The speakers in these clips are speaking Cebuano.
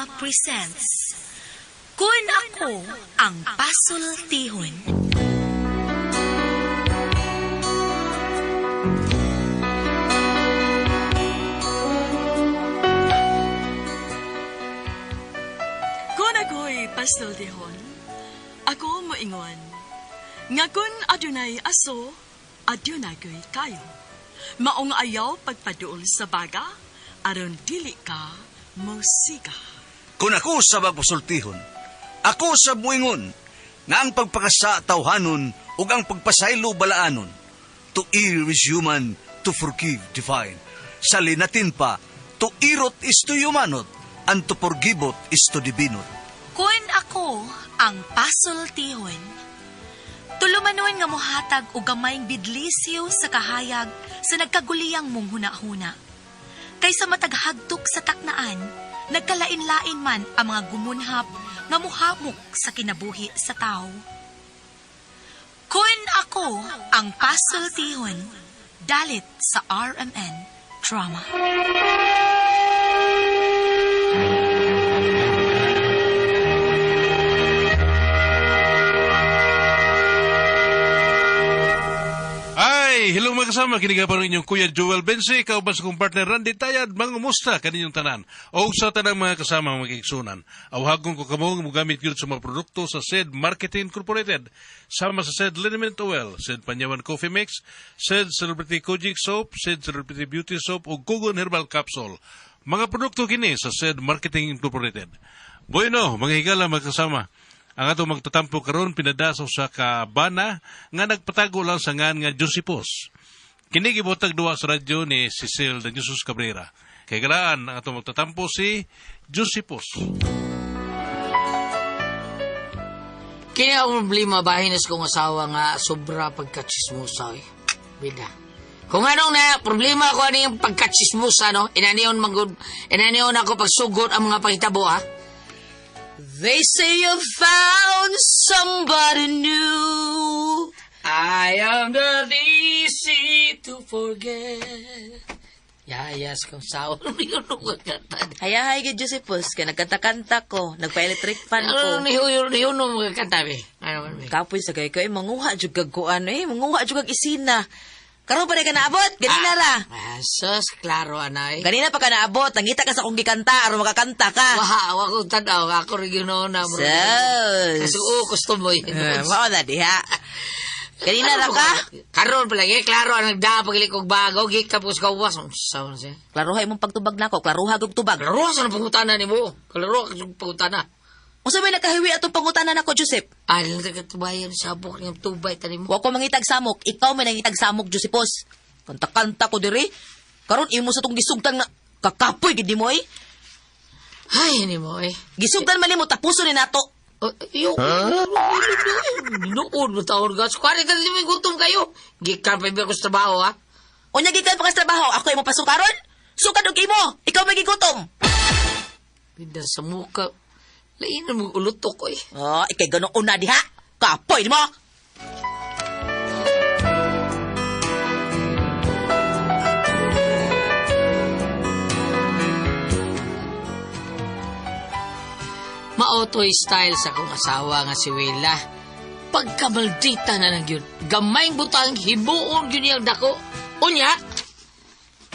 Drama presents Kun Ako Ang Pasultihon. Kung ako'y pasultihon, ako moingon, nga kun adunay aso, adunay ko'y kayo. Maong ayaw pagpaduol sa baga, aron dili ka mosiga. Kung ako sa magpasultihon, ako sa muingon, nga ang pagpakasa tawhanon ug ang pagpasaylo balaanon. To err is human, to forgive divine. Sa linatin pa, to irot is to humanot, and to forgivot is to divinot. Kun ako ang pasultihon. Tulumanon nga mohatag og gamayng bidlisiw sa kahayag sa nagkaguliyang mong hunahuna. Kaysa mataghagtok sa taknaan, nagkalain-lain man ang mga gumunhap nga muhamok sa kinabuhi sa tao. Kun ako ang pasultihon, dalit sa RMN Drama. Ay, hello mga kasama, kini pa inyong Kuya Joel Bensi, kauban sa kong partner Randy Tayad, mangumusta kaninyong tanan. O sa tanang mga kasama mga igsunan. Awhagon ko kamo nga mogamit gyud sa mga produkto sa SED Marketing Incorporated. Sama sa SED Liniment Oil, SED Panyawan Coffee Mix, SED Celebrity Kojic Soap, SED Celebrity Beauty Soap o Gugon Herbal Capsule. Mga produkto kini sa SED Marketing Incorporated. Bueno, mga higala mga kasama. Ang atong magtatampo karon pinada sa usa ka bana nga nagpatago lang sa ngan nga Josepos. Kini gibutag duwa sa radyo ni Cecil de Jesus Cabrera. Kay galaan ang atong magtatampo si Josepos. Kini ang problema bahin sa kong asawa nga sobra pagkatsismosa eh. Bida. Kung anong na problema ko ano yung pagkatsismosa no, inaniyon manggod, inaniyon ako pagsugot ang mga pangitabo ha. They say you found somebody new. I am not easy to forget. Yayas kong sawa yun ang kanta. Hayahay gid Josephus, kay nagkanta-kanta ko, nagpa-electric fan ko. Ano niyo yun ang mga kanta be? Ano man be? Kapoy sa kay kay manguha jud kag kuan eh, manguha jud kag isina. Karon pa ka naabot, ganina ra. Ah, sus, klaro anay. Ganina pa ka naabot, nangita ka sa akong gikanta aron makakanta ka. Waha, wa ko tanaw, ako rin yun na. Sus. Kasi oo, gusto mo yun. Eh, mao na diha. Ganina ra ka? Karon pala, eh, klaro, ang nagdaa pagili kog bago, gik tapos kawas. Ang sawa na siya. Klaruha imong pagtubag nako, klaruha kog tubag. Klaro sa pangutana ni mo. Klaro sa pangutana. Unsa may nakahiwi atong pangutana nako, Joseph? Alin ka katubayan, sabok niyang tubay, tani mo. Wa ko mangitag samok, ikaw may nangitag samok, Josephus. Kanta-kanta ko diri. Karon imo sa tong gisugtan nga kakapoy gid nimo eh. Ay, ni mo eh. Gisugtan man nimo tapuson ni nato. Oh, iyo, noon mo taon ka. Kuwari ka mo gutom kayo. Gikan pa ko sa trabaho, ha? Unya gikan pa ka sa trabaho, ako imo pasukaron? Sukad og imo, ikaw may gigutom. Bida sa muka. Lain mo ulutok ko eh. Oh, ikay ganun una diha. Kapoy nimo. Maotoy style sa akong asawa nga si Willa. Pagkamaldita na lang yun. Gamayng butang hibuon yun niyang dako. Unya,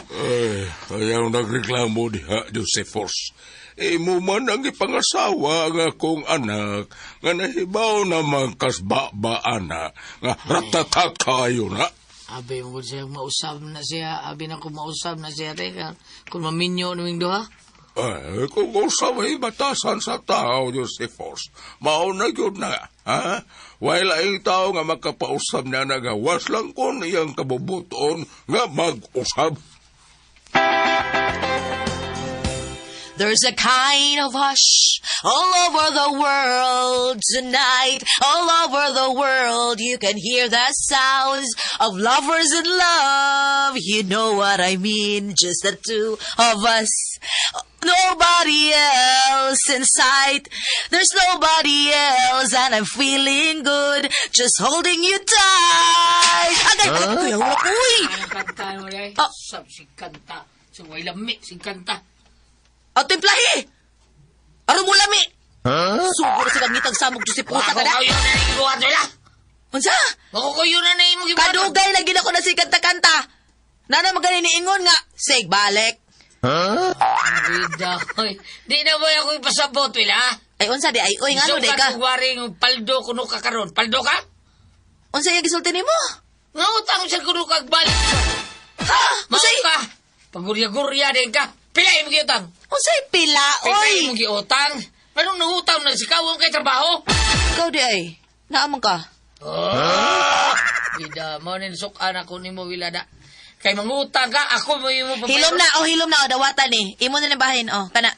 Ay, ayaw nagreklamo diha, Josephus. Imo man ang ipangasawa nga akong anak, nga nahibaw na magkasbaba ana, nga ratatat kayo na. Abi mo siya mausab na siya. Abi na kung mausab na siya. Teka, kung maminyo naming duha. Ay, kung usaway batasan sa tao, Josephus, mauna yun na, ha? Wala ang tao nga makapausab na nagawas lang kon iyang kabubuton nga mag-usab. There's a kind of hush all over the world tonight. All over the world, you can hear the sounds of lovers in love. You know what I mean, just the two of us. Nobody else in sight. There's nobody else, and I'm feeling good just holding you tight. Agay, agay, kuya, uy. Ang kanta mo rin. Ah. Sab si kanta. So, way lami si kanta. Ang timplahi! Aron mo lami. Huh? Suguro sa gangitag samog Josefosa Wako ka na. kayo na gibuhat wala. Unsa? Wako kayo na na imong gibuhat. Kadugay lagi na ko na si kanta-kanta. Nana magani niingon nga, sig balik. Bida, oy. Di na mo ako ipasabot, wala. Ay unsa di ay oy ngano di ka? Isukat og waring paldo kuno ka karon. Paldo ka? Unsa iyang gisulti nimo? Nga utang sa kuno kag balik. Ha? Mao Unsay ka. Pagurya-gurya din ka. Pila imong giutang? unsay pila Pila oy? imong giutang? Anong nangutang na si kawong kay trabaho? Ikaw di ay. Naamang ka. Oh, bida mo ni sukan ako nimo wila da. Kay mangutang ka, ako mo imo pabayro. Hilom na, oh hilom na, oh dawatan ni. Imo na ng bahin, oh kana.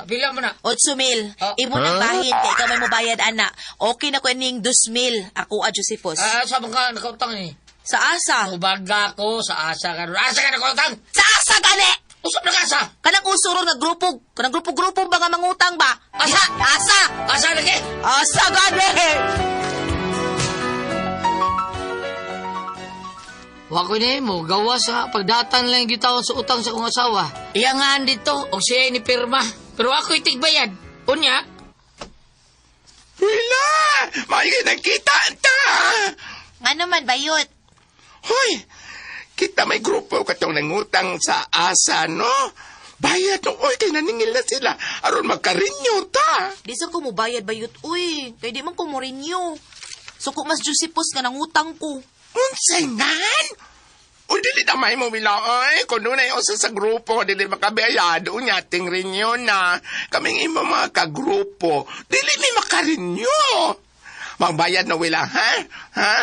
Pila mo na. 8,000. Ah. Imo na bahin kay ikaw may mobayad ana. Okay na ko ning 2,000. Ako a Josephus. Sa mga nakautang ni. Sa asa. Ubaga ko sa asa karon. Asa ka nakautang? Sa asa gani. Usap na ka asa. Kanang usuron nga grupo, kanang grupo-grupo ba nga mangutang ba? Asa? Diha, asa. Asa lagi? Asa gani. Wa ko ni mo gawas sa pagdatan lang gitawon sa utang sa akong asawa. Iya nga dito og siya ni pirma. Pero ako itigbayad. Unya, Wala! Maigi nagkita ta! Ngano man bayot? Hoy! Kita may grupo katong nangutang sa asa, no? Bayad no, oy, kay naningil na sila. Aron magkarinyo ta. Di sa ko mobayad bayot uy, kay di man ko mo renew. Suko mas Josephus nga nangutang ko. Unsay nan? O dili na may mo wila, oy. Kung doon ay usa sa grupo, dili makabayado niya, ting renew na. Kaming imo mga kagrupo, dili mi makarinyo. Magbayad na wila, ha? Ha?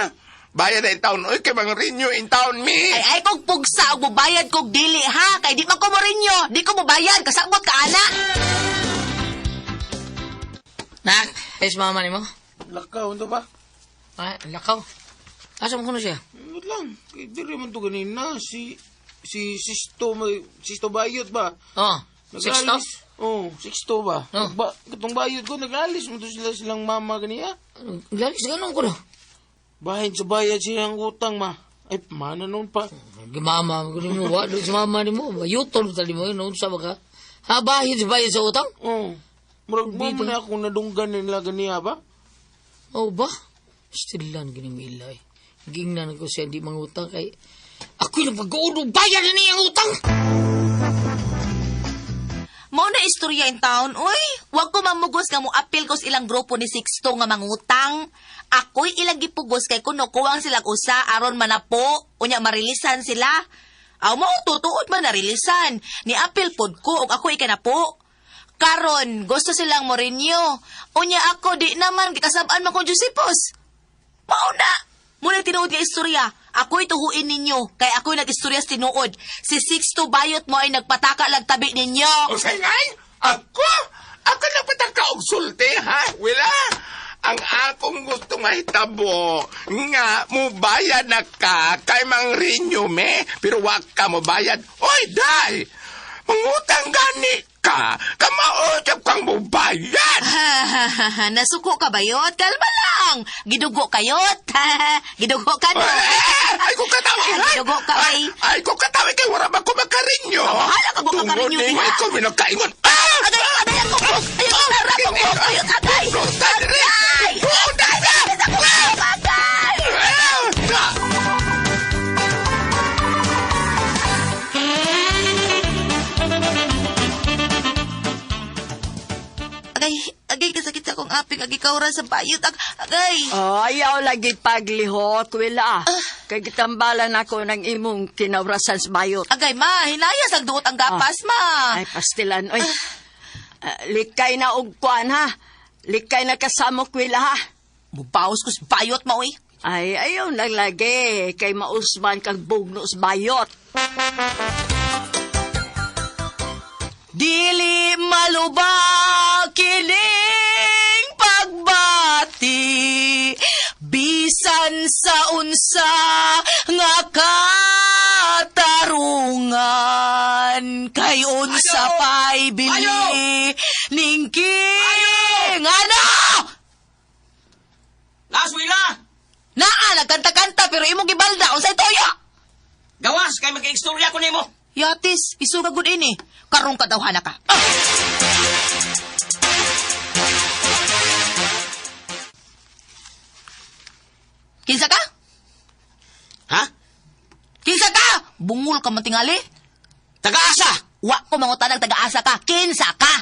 Bayad na in town, oy, kay mga renew in town mi. Ay ay kog pugsa og mobayad kog dili ha, kay di man ko mo renew, di ko mobayad kasabot ka ana. Nak, es mama nimo. Lakaw, unta ba? Ay, lakaw. Asa mo kuno siya? Wait lang. Kay Diri man to ganina. Si Sisto, may, Sisto Bayot ba? Oh, Sixto? Nag-alis. Oh, Sixto ba? Oh. Ba, katong bayot ko, nag-alis mo to sila silang mama ganiya. Lalis ganun ko no. Bahin sa bayad siyang utang, ma. Ay, mana noon pa. Mama, ko nimo wa do si mama nimo, bayutol tali mo noon sa baka. Ha bahid bayad sa utang? Oh. Murag mo man na akong nadunggan nila ganiya ba? Oh ba? Still lang gini milay. Gingnan ko siya di mangutang kay ako yung pag-uudog bayad ni ang utang. Mao na istorya in town, uy. Wag ko mamugos nga moapil ko sa ilang grupo ni Sixto nga mangutang. Ako'y ilang gipugos kay kuno kuwang silang usa aron manapo, unya marilisan sila. Aw mao tutuod man narilisan. Ni apil pod ko og ako ikanapo. Karon gusto silang mo renew. Unya ako di naman gikasab-an man kong Josephus. Mao na. Muna tinuod nga istorya. Ako'y tuhuin ninyo, kay ako'y nag-istorya sa tinuod. Si Sixto Bayot mo ay nagpataka lang tabi ninyo. O say ngay, ako? Ako na pataka og sulti, ha? Wala. Ang akong gusto mahitabo, nga mubayad na ka kay mang renew me, pero wa ka mobayad. Oy, day! Mangutang gani ka, kamausap kang mubayad. Nasuko ka bayot? Kalma lang. Gidugo kayot. Gidugo ka no. Eh, ay ko katawi, ha? Gidugo ka Ay, ay. ay ko katawi kay wala ba ko makarinyo. Bahala ka kung makarinyo, Tungod diha. ni ko minakaingon. Ah! Agay, agay ako. Ayaw ko narap ako. Bayot, agay. Agay! Agay! Agay! Ah! Agay, agay kasakit sa akong aping. Agay kaura sa bayot. Agay. Oh, ayaw lagi paglihot, wala. Kay gitambalan ako ng imong kinawrasan sa bayot. Agay, ma. Hinayas ang duot ang gapas, ma. Ay, pastilan, oy. Likay na og kuan, ha? Likay na kasamo, kwila, ha? Mubaos ko sa bayot, ma, oy. Ay, ayaw lang lagi. Kay mausman kag bugno sa bayot. Dili malubak kining pagbati bisan sa unsa nga katarungan kay unsa pa'y bili ning king ano Las wila! Naa nagkanta-kanta pero imong gibalda unsay toyo? Gawas kay mag-istorya ko nimo. Yatis, isuga gud ini. Karong kadawhana ka. Ah! Bungol ka man tingali. Tagaasa! Wa ko mangutanag taga-asa ka. Kinsa ka?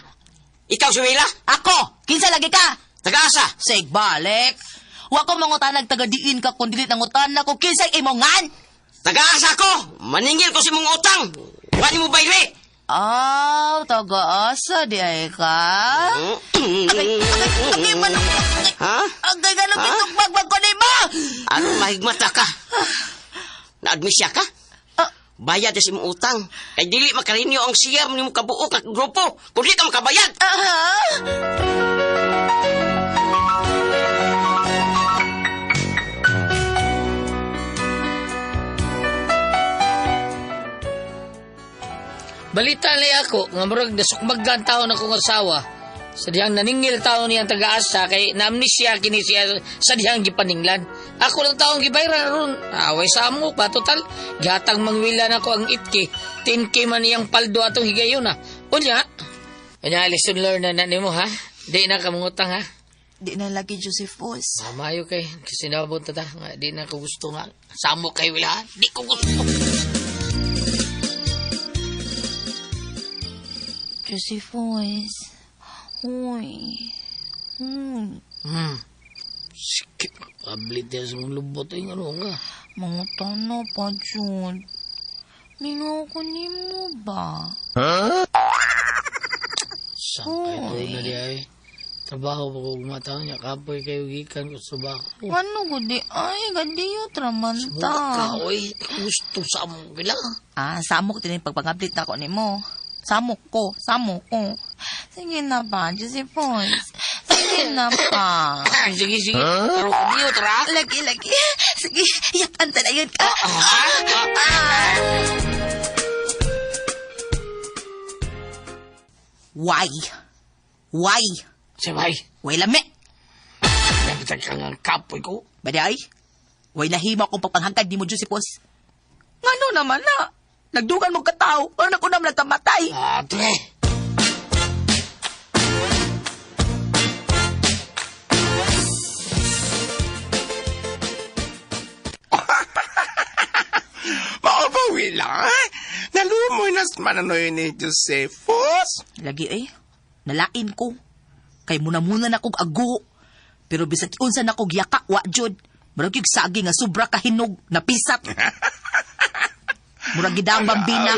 Ikaw si Wila? Ako! Kinsa lagi ka? Tagaasa! Sig balik. Wa ko mangutanag taga-diin ka kung dili nangutana ko kinsay imongan. Tagaasa ko! Maningil ko sa imong utang! Wa nimo bayri! Aw, taga-asa di ay ka? Agay, agay, agay, manok. Agay, Ha? agay, ganun Ha? gitugbag ko nimo. Aron mahigmata ka? Naadmisya ka? Ah. Bayad sa imong utang. Kay dili makarinyo ang siyam nimo kabuok nga grupo. Kung di ka makabayad. Aha. Balita ni ako, nga murag nasukmaggan taon akong asawa. Sa dihang naningil taon niyang taga-asa, kay naamnesia kini siya sa dihang gipaninglan. Ako lang taong gibayran ron. Away sa amo pa, total. Gatang mangwila na ko ang 8K. 10K man niyang paldo atong higayon na. Unya, unya, lesson learned na na nimo ha. Di na kamungutang ha. Di na lagi Josephus. Mamayo kay, kasi nabot ta, nga, di na ko gusto nga. Samo kay wala, di ko gusto. Josephus. Uy. Hmm. Sikip, kablit yan sa mong lubot. Ay, ano nga. Mangutana pa, Jud. Mingaw ko nimo ba? Saan kayo na di ay? Trabaho pa ko gumataon niya. Kapoy kayo gikan ko sa trabaho. Ano ko di ay, gadiyo Buka tramanta. oy. Gusto sa among gila. Ah, samok din yung pagpangablit na ko nimo. Samok ko, samok ko. Sige na pa, Josephus. Sige na pa. Sige, sige. Pero kadiyo, tara. Lagi, lagi. Sige, yakan ta na yun ka. Ah. Why? Why? Sabay. Why lami? Dapat ka nga kapoy ko. Baday, way nahima akong pagpanghangkad ni mo, Josephus. Ngano naman na? Nagdugan mo katao, pero nakunam nagkamatay. Ate. Mao ba, Wila? Nalumoy na sa mananoy ni Josephus. Lagi eh, nalain ko. Kay muna-muna na kog ago. Pero bisag unsa na kog yaka, wa jud. Murag yung sagi nga sobra kahinog, napisat. Murag gidang bambina,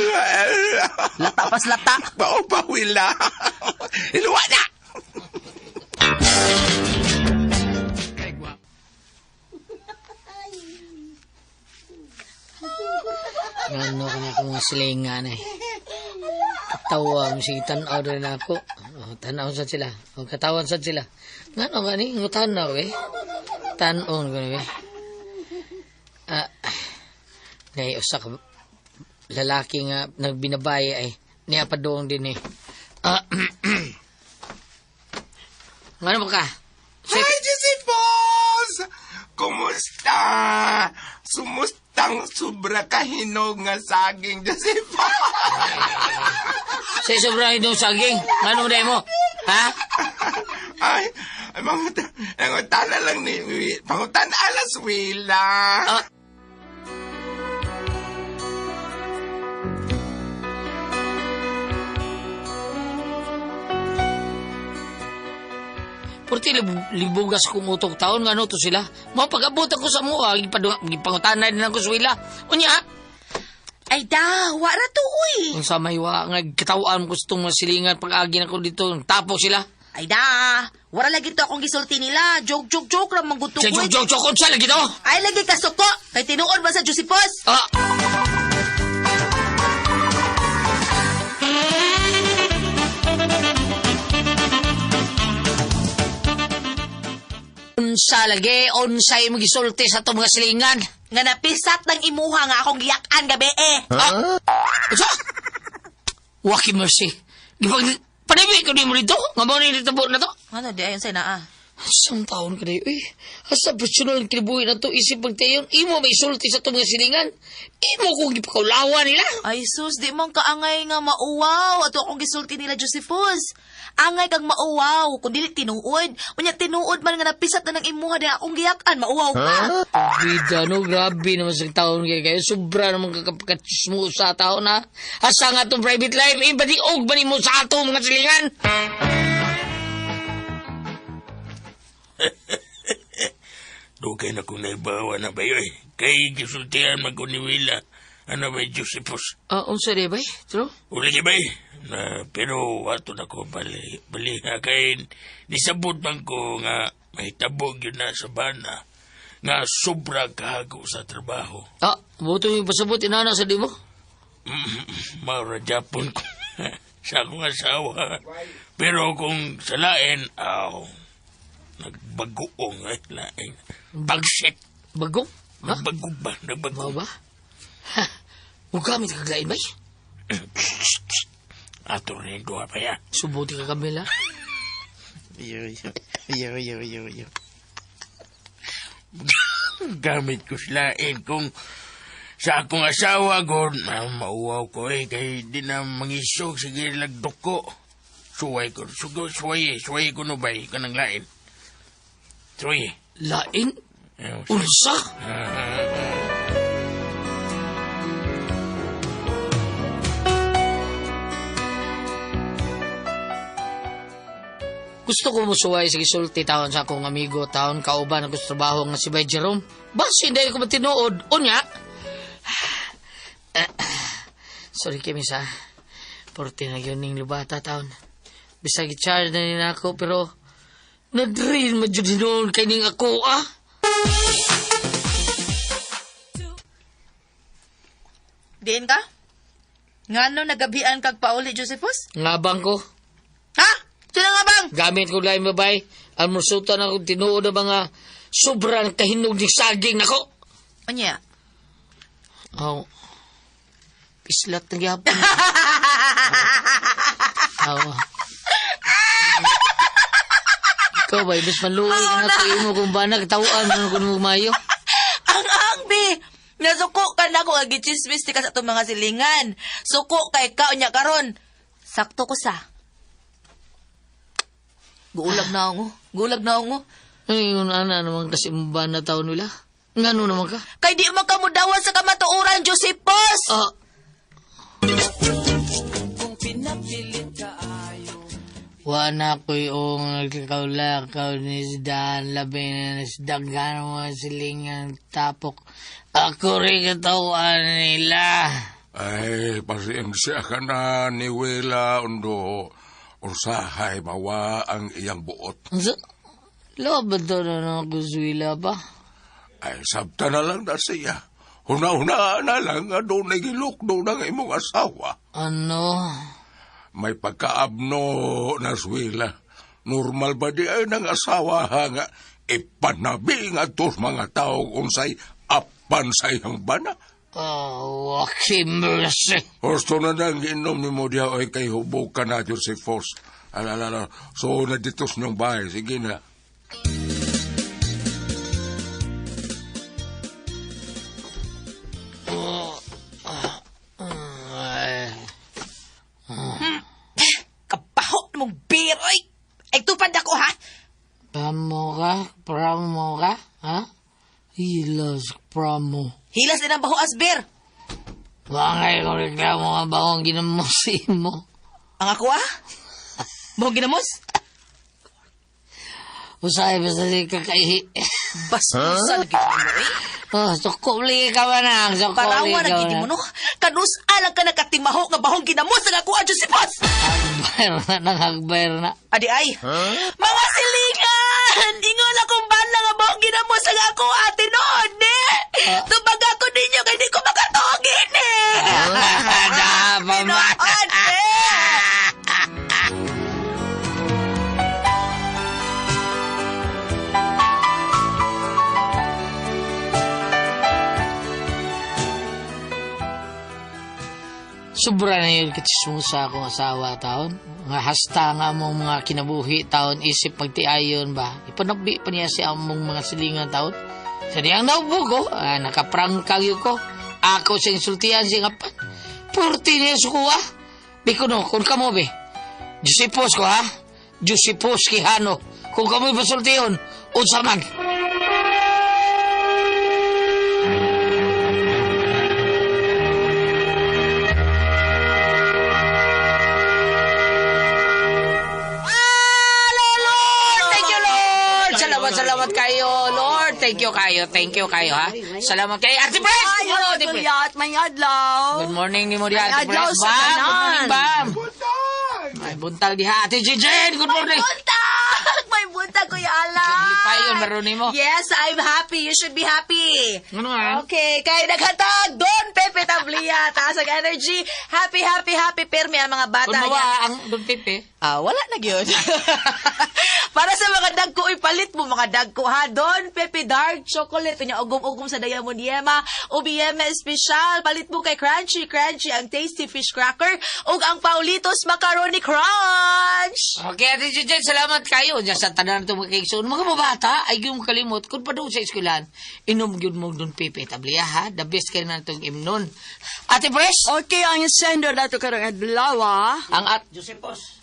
lata pas lata. Mao ba, Wila? Iluwa na! Ngano ka na akong mga silingan eh. Katawa mo sige tanaw na ako. Oh, tanaw sad sila. Oh, katawan sad sila. Ngano ka ni? Ngutan na ako eh. Tanaw ko na eh. Ah, nay usa ka lalaki nga nagbinabay ay niya pa doong din eh. Ah, ngano ba ka? Hi, Josephus! Kumusta? Sumustang sobra kahinog nga saging, Josephus! Sa sobrang itong saging. Ngano mo mo? Ha? Ay, ay mangutana lang ni pangutana alas Wila. Ah. Purti libugas kong utok taon nga ano to sila. Mao pag-abot ako sa mua, gipangutana din ako sa wila. Unya, Ay da, wara to uy. unsa may wa nga katawan ko sa itong mga silingan pag-agi na ko dito, tapos sila. Ay da, wara lagi to akong gisulti nila. Joke, joke, joke lang manggutok. Sa uy. jok jok jok unsa lagi to? Ay lagi kasuko. Kay tinuod ba sa Josephus? Ah, Unsa lagi, unsa imong gisulti sa itong mga silingan? Nga napisat ng imuha nga akong giyakan gabi eh. Ah! Unsa? Waki mercy. Gipag panibi ko nimo dito. Nga mo ni dito na to. Ano di ayon sa naa? Isang taon ka na yun, eh. Asa personal ang kinabuhi na to, isip pagtayon. Imo may sulti sa itong mga silingan. Imo kong gipakaulawa nila. Ay sus, di man kaangay nga mauwaw. Ato akong gisulti nila Josephus. Angay kang mauwaw, kung dili tinuod. Unya tinuod man nga napisat na ng imuha di akong giyak-an, mauwaw ka. Bida, no? Grabe naman sa taon kayo kayo. Sobra naman kakapakatsismo sa taon, ha? Asa nga itong private life, eh, badiog ba nimo sa ato mga silingan? Dugay na kong naibawa na ba yun? Kay gisultihan man ko ni Willa. Ano ba, Josephus? Ah, unsa di ba? True? Uli ba Na, pero ato na ko bali, bali ha kay nisabot man ko nga mahitabog yun na sa bana nga sobra kahago sa trabaho. Ah, buto yung pasabot, inana sa di mo? Maura Japon ko sa akong asawa. Pero kung sa lain, aw, nagbagoong ay lain. Bagsit. Bagong? Ha? Nagbagog ba? Nagbagog. Mao ba? Ha? Mugamit ka lain bay? Ato rin duha pa ya. Subuti ka kamila. Iyo, iyo. Iyo, iyo, iyo, iyo. Gamit ko sa lain kung sa akong asawa god mauwaw ko eh kay di na mangisog sige lagdok ko. Suway ko, sugo, suway, suway ko no bay kanang lain. Suway. Lain? Unsa? Gusto ko musuway sa gisulti taon sa akong amigo taon kauban ako sa trabaho nga si Bay Jerome. Basi dahil ko matinuod. Unya. Sorry kami sa porte na yun ning lubata taon. Bisag i-charge na ni nako pero na-drain man jud hinuon kay ning ako ah. Diin ka? Ngano nagabian kag pauli, Josephus? Ngabang ko. Ha? Sino nga bang? Gamit ko lain babay. Almursutan ako tinuod na mga sobrang kahinog ni saging nako. Unya. Oh. Islat na gyapon. Aw. Ikaw ba, ibis maluwi ka na ko imo kung ba nagtawaan mo kung mayo. Ang angbi! Nasuko ka na kung agichismis ti ka sa itong mga silingan. Suko kay ka, unya karon. Sakto ko sa. Guulag na ako. Guulag na ako. Ay, yun, ana naman kasi mo ba na taon nila? Ngano naman ka? Kay di man ka mudawan sa kamatuoran, Josephus! Ah. Wala ko'y ong nagkakaulakaw ni Sdan, labi na nisdaghan mga silingan tapok. Ako rin katawan nila. Ay, pasensya ka na ni Willa, undo. Usahay mawa ang iyang buot. Sa, laban to na nakuswila pa. Ay, sabta na lang na siya. Huna-huna na lang nga doon nagilok doon ang imong asawa. Ano? May pagkaabno na swila. Normal ba di ay ng asawa ha nga ipanabi nga tos mga tao unsay apan sa iyang bana? Oh, okay, mercy. Husto na nang inom ni mo diya ay kay hubog ka na Josephus. Alalala, so na dito sa inyong bahay. Sige na. Ay, Kapaho mong biroy! Ay, tupad ako, ha? Pramo ka? Pramo ka? Ha? Hilas, pramo. Hilas din ang baho asbir. Bangay ko reklamo nga ba akong ginamusin mo? Ang ako, ah? Bahong ginamos? Usahay basta di kakaihi. Bastusan, huh? Mo, eh. Oh, sukuli ka ba na? Sukuli Parawa ka na gid mo, no? Kanus alang ka nakatimaho nga bahong ginamos ang ako, ah, Josephus! Hagbayar na, nang na. Adi ay, mga silingan! Ingon akong bala nga bahong ginamos ang ako, ate noon, eh! Tubag ako ninyo, kay di ko makatugin, eh! Dapa ma. Tinuod, eh! Sobra na yun katsismusa akong asawa taon. Nga hasta nga among mga kinabuhi taon isip pagtiayon ba. Ipanabi pa niya siya among mga silingan taon. Sa diyang naubo ko, nakaprangkag yun ko. Ako siyang sultian siyang apan. Purti niya sukuha. Biko no, kung kamo be. Josepos ko ha. Josepos Quijano. Kung kamo ipasultihon, unsa man. Ah, Lord! Thank you, Lord! Salamat, salamat kayo, Lord. Thank you kayo, thank you kayo, ha? Salamat kayo. Ate Pres! Ay, Good morning, Ate Pres. Kulyat, may adlaw. Good morning ni mo di, May Ate adlaw Pres. sa Bam! Good tanan. morning, Bam! Ay, buntag diha. Ate Jijen, good morning! Buntag! May buntag, Kuya Alan! Lipayon, meron nimo. Yes, I'm happy. You should be happy. Ano nga? Okay, kay naghatag Don Pepe Tablia, taas ang energy. Happy, happy, happy pirmi ang mga bata. Kung mawa niya. ang Don Pepe, Ah, wala na gyud. Para sa mga dagko, ipalit mo mga dagko ha. Don Pepe Dark Chocolate unya ugom-ugom sa Diamond Yema, ubi Yema Special. Palit mo kay Crunchy Crunchy ang Tasty Fish Cracker ug ang Paulitos Macaroni Crunch. Okay, Ate Jijen, salamat kayo. Diyan sa tanan itong mga kaigsoon. Mga mabata, ay yung kalimot. Kung pa doon sa eskwelahan, inom yun mo Don Pepe Tablia, ha? The best kayo na itong imnon. Ate Pres! Okay, ang sender dato karong adlaw, ah. Ang at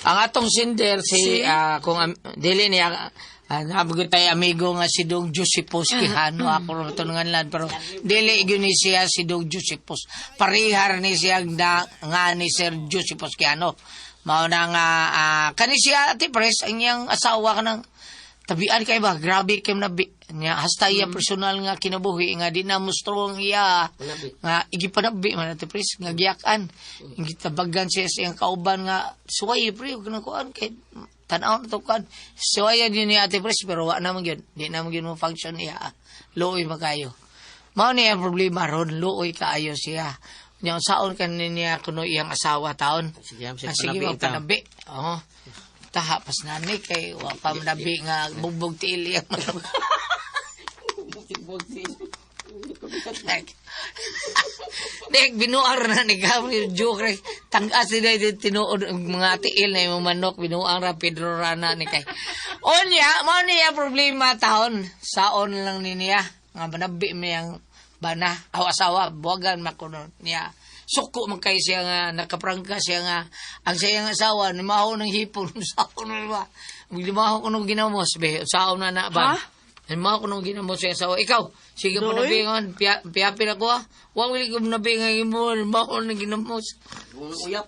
ang atong sender si, kung dili niya nabagod tayo amigo nga si Dong Josepos Quijano ako ro tungan lan pero dili gyud ni siya si Dong Josepos parihar ni siya na, nga ni Sir Josepos Quijano mao na nga kani siya Ate Pres ang iyang asawa kanang tabian kay ba grabe kay nabi niya hasta iya personal nga kinabuhi nga di na mustro ang iya nga igipanabi man Ate Pres nga giyakan gitabagan siya sa iyang kauban nga suway pre ug kanang kuan kay tan-aw na to kuan suway din ni Ate Pres pero wa naman gyud di naman gyud mo function iya luoy makayo mao ni ang problema ron luoy kaayo siya nya saon kan niya kuno iyang asawa taon. Sige, am, Ah, sige panabi itaw. panabi. Oo. Taha pas nani kay wa pa manabi nga bugbog tiil iyang manok. Dek binuar na ni Gabriel joke rek. Tang-as ni dahil tinuod ang mga tiil na imong manok binuang ra Pedro Rana ni kay. Onya, mao niya problema taon. Saon lang ni niya nga manabi miyang bana aw asawa buwagan makuno niya. Suko man kay siya nga nakaprangka siya nga ang siyang asawa nimaho ng hipon saon na ba. Limaho ko nung ginamos be saon na na ba. Ha? Limaho ko nung ginamos siya asawa. Ikaw, sige po Doy? nabingon, piyapin ako ah. Wa wili ko nabingan imo, limaho ng ginamos. Uyap.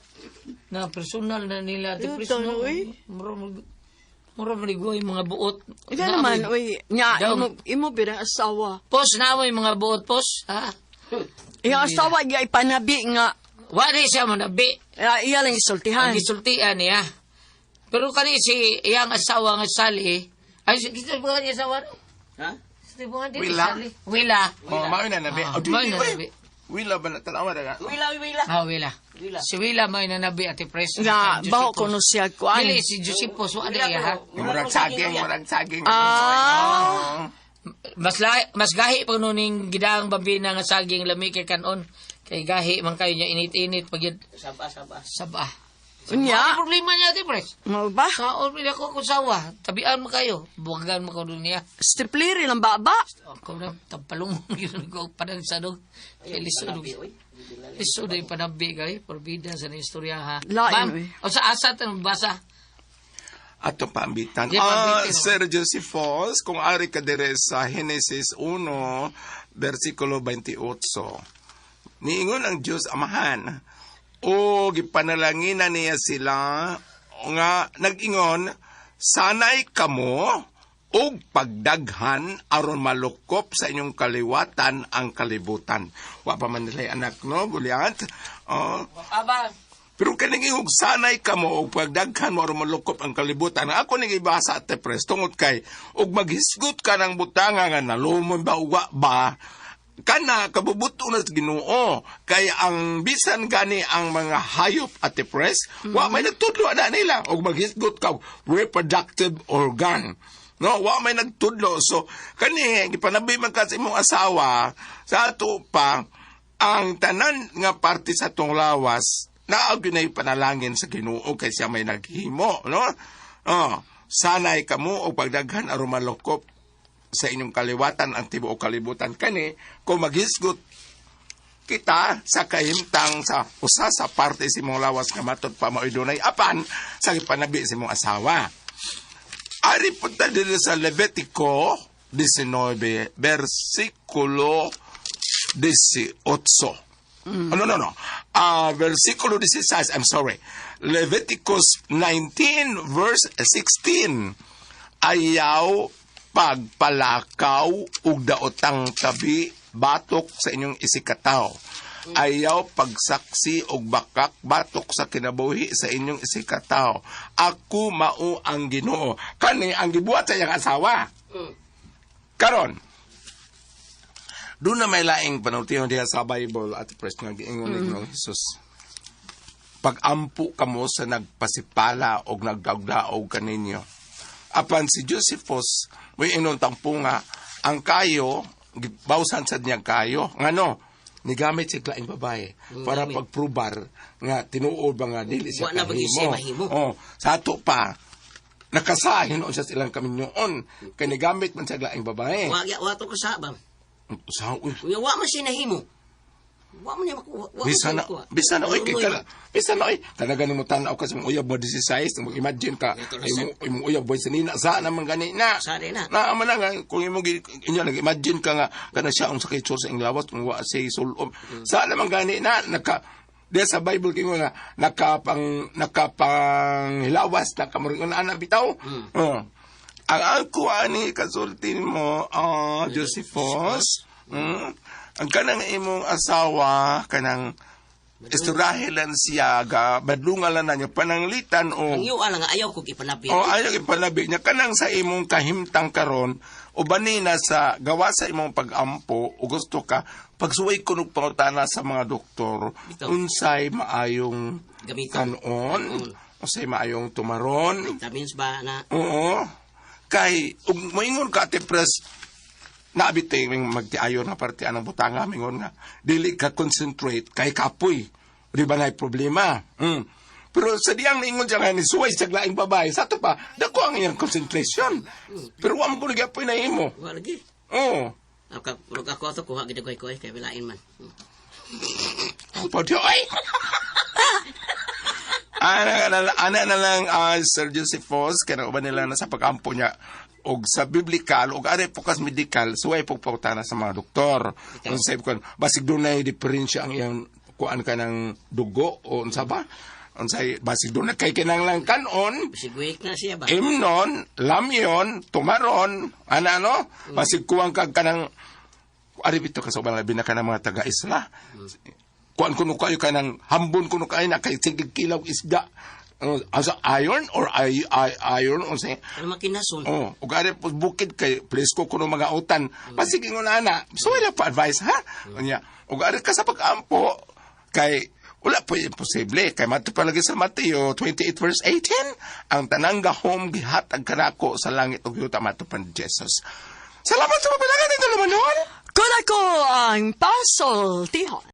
Na personal na nila ti Yuto, Pres, no. uy. Mura mag mura maligoy mga buot. Ika naman, uy, nya, Daw. imo birang asawa. Pos na mo yung mga buot pos, ha? Iyang asawa, iya ipanabi nga, Wa di siya manabi. iya lang isultihan. Ang gisultian niya. Pero kani si iyang asawa nga Sally, ay si kita ba niya asawa no? Ha? Sa bunga din Wila? Sally. Wila. Oh, mao na nabi. Ah, Oh, mao dili, na oy. nabi. Wila ba na tanawa na? Wila, wila. Ah, Wila. Si Wila may nanabi ati pres. Nga, Ang baho Josepos. ko no siya kuan. Dili si Josepos wa di ha. Murag saging, murag saging. Ah. Mas mas gahi pa nuning gidaang bambina nga saging lami kay kanon. Kay gahi man kayo niya init-init pag yun Saba, saba. saba. Unya, Ano problema niya ati pres? mao ba? Sa on ako kusawa, tabian mo kayo, buwagan mo ko niya. Stipliri lang baba. Ako na, tampalong yun ko padang sa dog. Kay lisod. Lisod ay panabi kay porbida sa istorya ha. Lain, Ma'am, uy. o sa asa tanong basa. Ato paambitan. Di, paambitin. Sir Josephus, kung ari ka dire sa Genesis 1, versikulo 28. Niingon ang Diyos Amahan, o gipanalanginan niya sila nga nag-ingon, sanay kamo og pagdaghan aron malukop sa inyong kaliwatan ang kalibutan. Wa pa man nila anak no, Goliath. Oh, Aba, pero kaning ihog sanay kamo og pagdaghan mo aron malukop ang kalibutan. Ako ning ibasa at pres tungod kay og maghisgot ka ng butanga nga nalumon ba uwa ba kana kabubuto na sa Ginoo kay ang bisan gani ang mga hayop at pres wa may nagtudlo ana nila og maghisgot ka og reproductive organ. No, wa may nagtudlo. So kani gipanabi man ka sa imong asawa sa ato pa ang tanan nga parte sa tong lawas Naag yun ay panalangin sa Ginoo kay siya may naghimo, no? Oh, sanay kamo og pagdaghan aron malukop sa inyong kaliwatan ang tibuok kalibutan kani kung maghisgot kita sa kahimtang sa usa sa parte sa imong lawas nga matod pa mao'y dunay apan sa gipanabi sa imong asawa. Ari punta diri sa Levitico 19, versikulo 18. Oh, no, no, no. Versikulo 16, I'm sorry. Leviticus 19, verse 16. Ayaw pagpalakaw ug daotang tabi batok sa inyong isigkatawo. Ayaw pagsaksi og bakak batok sa kinabuhi sa inyong isigkatawo. Ako mao ang Ginoo. Kani ang gibuhat sa iyang asawa. Karon, doon na may laing panultihon diha sa Bible at press nga giingon ni Ginoong Jesus. Pag-ampo kamo sa nagpasipala og nagdaog-daog kaninyo. Apan si Josephus, may inon tampo nga, ang kayo, bawsan sa niyang kayo. Ngano, nigamit siya laing babae para Gamit. pagprubar nga tinuod ba nga dili siya Wa na ba gyud siya mahimo. Oh, sa ato pa, nakasahin noon siya sa ilang kaminyoon. Kay nigamit man siya laing babae. Wa wa to ko sa ba. Sa, uy, Unya wa man siya nahimo. Wa man niya makuha. Wa man Bisa siya na, makuha. bisa na, oy, kay Ano kana, bisa na, oy, talaga nimo tan-aw ka sa imong uyab mo 16, mag-imagine ka, imong uyab boy sanina, sa naman gani na. Sa na. Na, man na nga, kung imong, inya, nag-imagine ka nga, kana siya ang sakit sa iyong lawas, kung wa siya sulom. Sa naman gani na, naka, diya sa Bible kingo nga, nakapang hilawas, nakamuring na anak bitaw. Oh. Ang ako ani kasulti mo, oh, Josephus, ang kanang imong asawa, kanang isturahe lang siya, ga, badlungan lang na niya, pananglitan o Ang yuan lang nga ayaw kog ipanabi. O ayaw ipanabi niya kanang sa imong kahimtang karon o banina sa gawa sa imong pag-ampo o gusto ka pagsuway kunog pangutana sa mga doktor Bitaw. unsay maayong Gamiton. kanon unsay maayong tumaron. Vitamins ba na? Oo, kay ug moingon ka, Ate Pres, naabit tayo magtiayon nga parte anang butanga mingon nga dili ka concentrate kay kapoy, di ba, na problema. Pero sa diyang niingon siya nga ni suway sa laing babae, sa ato pa dako ang iyang concentration, pero wa mo ko nagyapoy na imo. Wa lagi. Oo. Ako murag ako ato kuha gid ko kay bilain man. Pwede, ay! Ana na lang, Sir Josephus, kana uban nila na sa pag-ampo niya, og sa biblical, og ari po kas medical, suway po pautana sa mga doktor. Unsay ko, basig dunay diferensya ang iyang kuan ka ng dugo, o unsa ba? Unsay, basig dunay kay kinahanglan kanon, Bisig weak na siya ba? Imnon, lamyon, tumaron, ana no? Basig kuwang kag kanang ari bito ka sa uban labi na ka ng mga taga-isla. Kuan kuno kayo kanang hambon kuno kayo na kay sige kilaw isda. Ano, asa iron or iron o say Ano makinason? Oh, ug ari po bukid kay presko kuno mga utan. Pasige ngo na ana. So wala pa advice ha. Unya, ug ari ka sa pag-ampo kay wala po imposible kay mato pa lagi sa Mateo 28 verse 18 ang tanang gahom gihatag kanako sa langit ug yuta mato pa ni Jesus. Salamat sa pabilangan nito naman noon. Kun ako ang pasultihon.